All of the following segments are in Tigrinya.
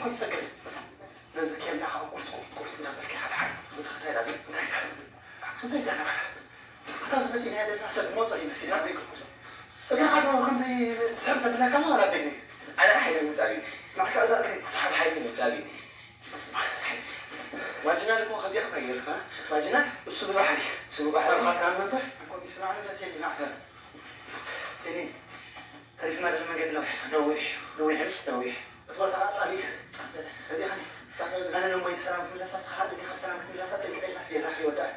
ኮይ ሰገድ፣ ነዚ ኬብላ ካብ ቁርጽ ቁርጽ እንዳበልካ ሓደ ሓደ። እንታይ ኢላ እዚኣ? እንታይ ኢላ? እንታይ ዘረባ? ኣታ እዚ መጺእና ዘለና ሰብ ሞጾ ይመስል። ናበይ ክጉዞ? እግርኻ ዶ ከምዚ ስሕብ ተብለካ ነው ኣላበይኒ? ኣነ ሓይለ ምጻብ እዩ። ንዓካ እዛ እግረይ ትስሓብ ሓይለ ምጻብ እዩ። ማጅናል እኮ ከዚኣ እኮ ይርካ። ማጅናል እሱ ብባሕሪ፣ እሱ ብባሕሪ። እኳ ትራም ነበር። እኮ ይስማዕና ዘት የድናዕካ። እኔ ተሪፍና ደለ መንገዲ ነዊሕ። ነዊሕ። ነዊሕ። ነዊሕ። እቲ ቦታ ከዓ ጻሚ። ጻሚ። ረዲኻ። ጻሚ። ኣነ ነሞይ ሰላም ክምለሳ፣ ተኻሓደ ዲኻ ሰላም ክትምለሳ፣ ጥንቅቕ ኢልና ስቤዛ ከይወዳእ።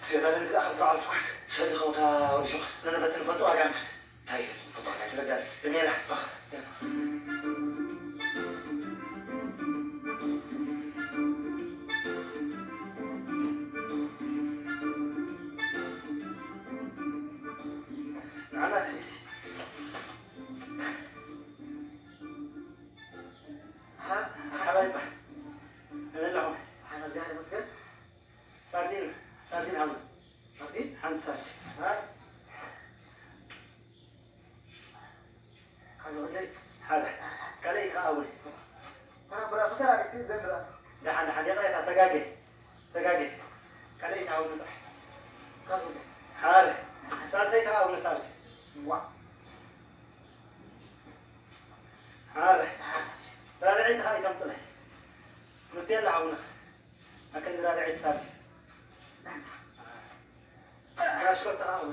ስቤዛ ደንግዛ ካብ ዝረዓሉ ትኳን። ሰዲ ከውታ ወዲሾ። ነነ በቲ ንፈልጦ ዋጋ እምበር። እንታይ ኢለ ዝፈልጦ ዋጋ ኣይተረዳእን። ብሜላ። ባኽ። ንዓና ሓባይባ። ከመይ ኣለኹም? ሓባይ፣ እግዚኣብሔር ይመስገን። ሳርዲን፣ ሳርዲን ሓሙ። ሳርዲን? ሓንቲ ሳርዲን። ሃ? ሓደ ወደይ? ሓደ። ካልኣይ ከዓ እውን። ተራ ብራ፣ ብተራ ርክብ ዘንብራ። ደሓን፣ ደሓን፣ ይቕሬታ፣ ተጋጌ። ተጋጌ። ካልኣይ ከዓ እውን ጥራሕ። ሓደ ወደይ? ሓደ። ሳልሰይ ከዓ እውን ሳርዲን። ዋ። ሓረ። ራብዐይቲ ከዓ ኣይተምፅለይ። ምትየላ ሓውና። ኣከንዲ ራብዐይቲ ታሪክ። ራሽኮት ተቃወመ።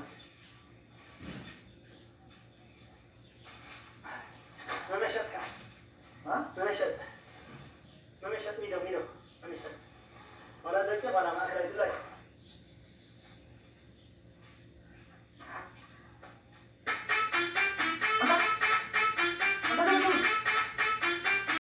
መመሸጥ ከዓ። አ? መመሸጥ። መመሸጥ ሚዶ፣ ሚዶ። መመሸጥ። ዋላ ደቂ ዋላ ማእከላይ ድላይ።